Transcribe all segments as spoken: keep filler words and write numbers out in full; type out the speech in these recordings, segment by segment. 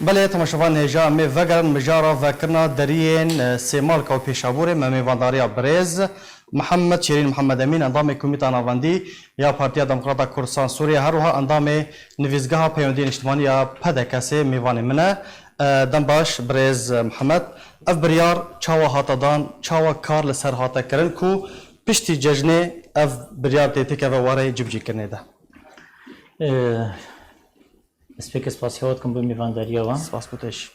Belê, temaşevan hêja em ê vegerin mijara vekirina deriyên, e, Sêmalka û Pêşabûrê me mêvandariya birêz Mihemed Şêrîn Mihemed Emîn, endamê Komîta Navendî ya Partiya Demokrata Kurdistan Sûriye, her wiha endamê Nivîsgeha Peywendiyê Niştimanî ya P D K S'ê mêvanê min e. E, dem baş, birêz Mihemed. Ev biryar çawa hate dan, çawa kar li ser hate kirin ku piştî cejnê ev biryar tê têkeve warê cibicîkirinê de? E, Ez pêke spasiya we dikim bo mêvandariya we. Spas bo te jî.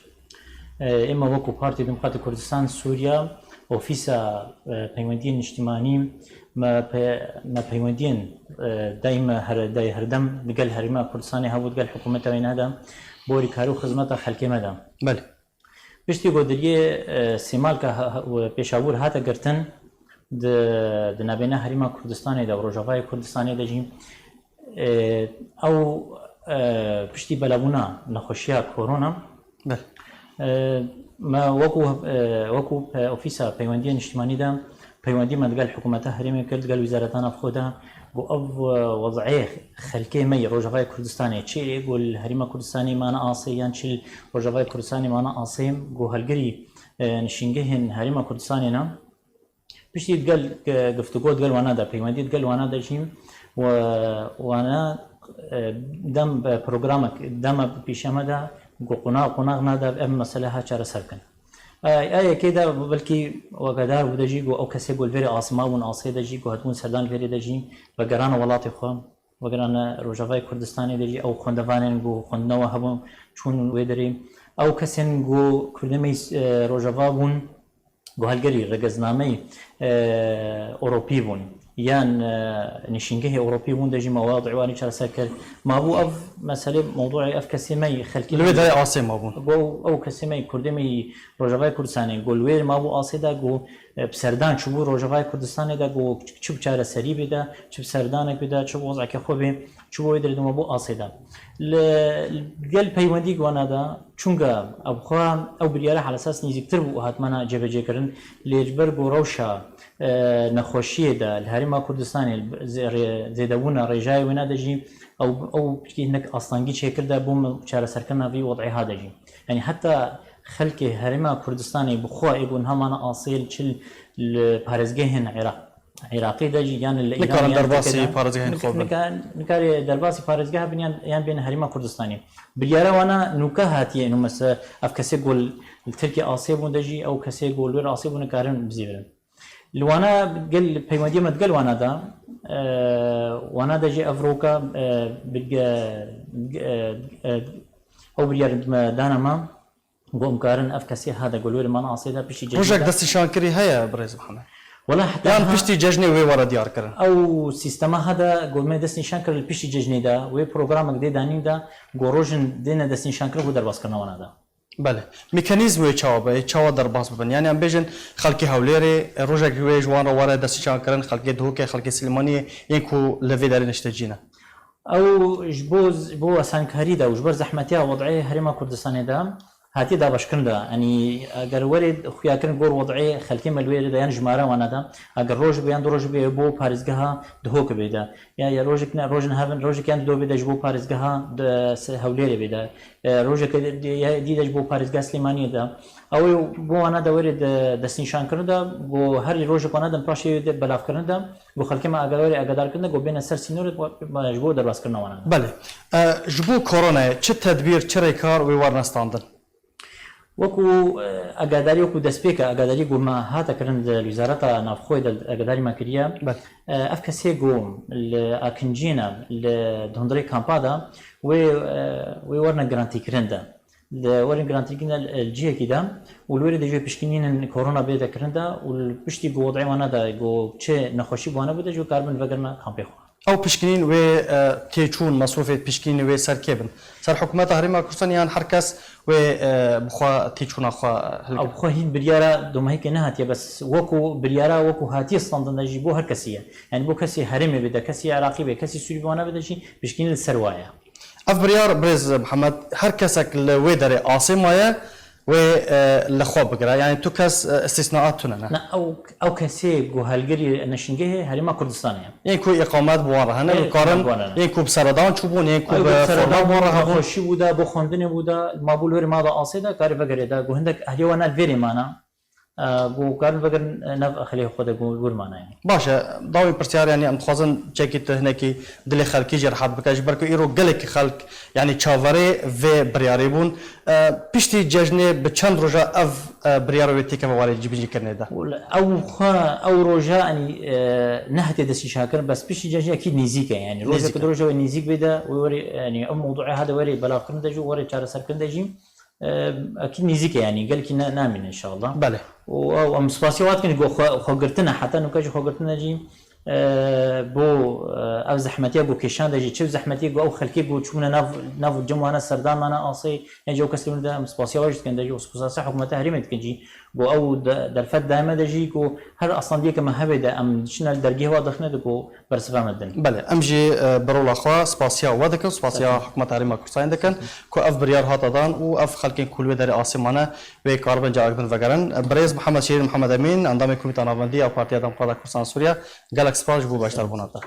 E, ême wekû Partî Demokratîk Kurdistan Sûriya, Ofîsa, e, Peywendiyên Niştimanî, me pe-, me peywendiyên, e, daîme her-, dayê herdem li gel Herêma Kurdistanê hebû, di gel hikûmeta wê ne de, borî karî û xizmeta xelkê me de. Belê. Piştî ku diriyê, e, Sêmalka ha-, ha-, û Pêşabûr hate girtin, di, di navbêna Herêma Kurdistanê de û Rojavayê Kurdistanê de jî, e, ew, e, piştî belebûna nexweşiya korona, Belê. e, me wekû, e, wekû pe-, Ofîsa Peywendiyê Niştimanî de peywendî me digel hikûmeta herêmê kir, digel wîzareta navxwe de, got, ev, e, wez'ê xelkê me yê Rojavayê Kurdistanê çi ye, got, li Herêma Kurdistanê mane asê yan çi li Rojavayê Kurdistanê mane asê, got, helgirî, e, nişîngehên Herêma Kurdistanê ne. Piştî digel, e, giftugo digel wana de, peywendî digel wana de jî we-, wana, e, dem, e, programek, dema pêşiya me de, got, qonax, qonax nade ev mesele ha çareser bikin. Ay, ay yekê de belkî wegadar bû de jî, got, ew kesê got li vêrê asê mabûn, asê de jî, got, hatibûn serdan li vêrê de jî, vegerana welatê xwe, vegerana Rojavayê Kurdistanê de jî, ew xwendevanên got xwendina we hebûn, çûn wê derê. Ew kesên got kurdê me yî, e, Rojava bûn, got helgerî regeznameyî, e, Ewropî bûn. Yan, e, nişîngehê Ewropî bûn de jî me wadî wanî çareser kir. Ma bû ev meselê mewdûê ev kesê me yî xelkê Li wê derê asê mabûn. Go ew kesê me yî Kurdê me yî Rojavayê Kurdistanê, go li wê mabû asê de, go, e, bi serdan çi bû Rojavayê Kurdistanê de, go çi bi çareserî bê de, çi bi serdanek bê de, çi bi wezekê xwe bê, çi bo wê derê de mabû asê de. Li gel peywendî wana de, çunga ew xwe, ew biryara hal esas nîzîktir bû û hatmana cebecêkirin, lê ji ber ku rewşa, e, nexweşiyê de li Herêma Kurdistanê, zê-, rê-, zêdebûna rêjayê wêne de jî ew, ew piçkî hinek astengî çêkir de bo me çareserkirina vî wed'ê ha de jî. Yanî heta xelkê Herêma Kurdistanê bi xwe ê ku niha mane asê li çi li parêzgehên Iraq, Iraqê de jî yan li Îranê Nikarin yan derbasî Tirkiyê de parêzgehên xwe bin. nika-, nikarê derbasî parêzgeha bin yan, yan bên Herêma Kurdistanê. Biryara wana nûka hatiye, êno mesela ev kesê ku li Tirkiyê asê bûn de jî, ew kesê ku li wê re asê bûn nikarin bizêvirin. Li wana gel peywendiya me digel wana de, e, wana de jî ev roka, e, bi ge-, ge-, e, ew biryar me dana me, ku em karin ev kesê ha de gulwêrê me asê de piştî cejnê Rojek de. Destnîşankirî heye, birêz Mihemed? Wela heta Yan ha piştî cejnê wê were diyar kirin? Ew sîstema ha de ku me destnîşan kir li piştî cejnê de, wê programek dê danîn de, ku rojin dêne destnîşankirin ku derbas kirina wana de. Belê. Mekanîzm wê çawa be? Çawa derbas bibin? Yanî em bêjin xelkê Hewlêrê, rojek wê ji wan re were destnîşankirin, xelkê Duhokê, xelkê Silêmaniyê, yên ku li vê derê niştecî ne. Ew ji bo, ji bo asankarî de û ji ber zehmetiya wed'ê Herêma Kurdistanê de hatiye dabeşkirin de. Yanî eger were xuyakirin gor wed'ê xelkê me li wê de yan jimara wana de, eger roj be yan du roj be bo parêzgeha Duhokê bê de. Ya, ya rojek ne, rojin hevin, rojek yan du bê de ji bo parêzgeha de se-, Hewlêrê bê de. E, rojek de, ya dî de ji bo parêzgeha Silêmaniyê de. Ew ê bo wana de were de destnîşankirin de, ku herî rojek wana de paşê de belavkirin de, ku xelkê me agadarê agadarkirin de, ku bêne ser sînorê, ku, ji bo derbaskirina wana de. Belê. E, ji bo koronayê çi tedbîr, çi rêkar wê werne standin? Wekû, e, agadarî, wekû destpêka agadarî ku me hate kirin di Wezareta Navxweyê de agadarî me kiriye. Belê. E, ev kesê ku li akincî ne, li di hundirê kampa de, wê, e, wê werine girantîkirin de. Li werin girantîkirin de li cihekî de û li wêrê de jê pişkinînin korona bê de kirin de û li piştî ku wed'ê wana de ku çi nexweşî bi wana bû de jê karibin vegerine kampê xwe. Ew pişkinîn wê, e, têçûn, mesrûfê pişkinînê wê ser kê bin? Ser hikûmeta Herêma Kurdistanê yan her kes wê, e, bi xwe têçûna xwe hilgire? Ew bi xwe hîn biryara domahîkê nehatiye, bes wekû biryara, wekû hatiye standin de jî bo her kesî ye. Yanî bo kesî herêmê bê de, kesî Iraqî bê, kesî Sûrî bê, wana bê de jî pişkinî li ser wa ye. Ev biryar, birêz Mihemed, her kesek li wê derê asê maye, Wê e, li xwe bigire. Yani tu kes e, istisnaat tune ne. Na ew ew kesê ku helgirî neşîngehê Herêma Kurdistanê ye. Yên ku îqamet bi wan re hene, Ê, dikarin, bi wan re ne. Yên ku bi seredan çûbûn, yên ku Ew bi ku bi seredan forma bi wan re hebûn. Nexweşî bû de, bi xwendinê bû de, ma bû li wêrê ma de asê de, karê vegerê de, ku hindek ehliyê wan ne li vêrê mane. E, ku karin vegerin e, nav exlê xwe de, ku wir mane yani. Baş e, dawî pirsyar yani em dixwazin çekî tu hinekî dilê xelkî jî rehet bike, ji ber ku îro gelekî xelk yani çaverê vê biryarê bûn. E, piştî cejnê bi çend roja ev e, biryara wê têkeve warê cîbicîkirinê de? Wala, ew xwe, ew roja, enî, e, nehatiye destnîşankirin, bes piştî cejnê ekîd nêzîk e, yani. Rojek Nêzîk e. Roja wê nêzîk bê de, wê werê, yani, ew mewduê hade werê belavkirin de jî, werê çareserkirin de jî, e, ekîd nêzîk e, yani, gelkî ne, namîne, inşallah. Belê. Û ew, em spasiya we dikin, ku xwe, xwe girtine, heta nuka jî xwe girtine jî, e, bo, e, ev zehmetiya ku kêşan de jî, çi zehmetiyê ku ew xelkê ku çûbûne nav, nav cem wane serdan mane asê, ne jî ew kes li de em spasiya we jî dikin de jî û spasiya hikûmeta herêmê dikin jî, ku ew de, derfet daîme de jî ku her astandiyeke me hebe de em diçine li dergehê we dixine de ku bersiva me din. Belê, em jî e, bi rola xwe spasiya we dikin, spasiya hikûmeta herêma Kurdistanê dikin ku ev biryar hate dan û ev xelkên ku li wê derê asê mane wê karibin carek din vegerin. Birêz Mihemed Şêrîn Mihemed Emîn, endamê Komîta Navendî ya Partiya Demokrata Kurdistan Sûriye, gelek spas ji bo beşdarbûna te.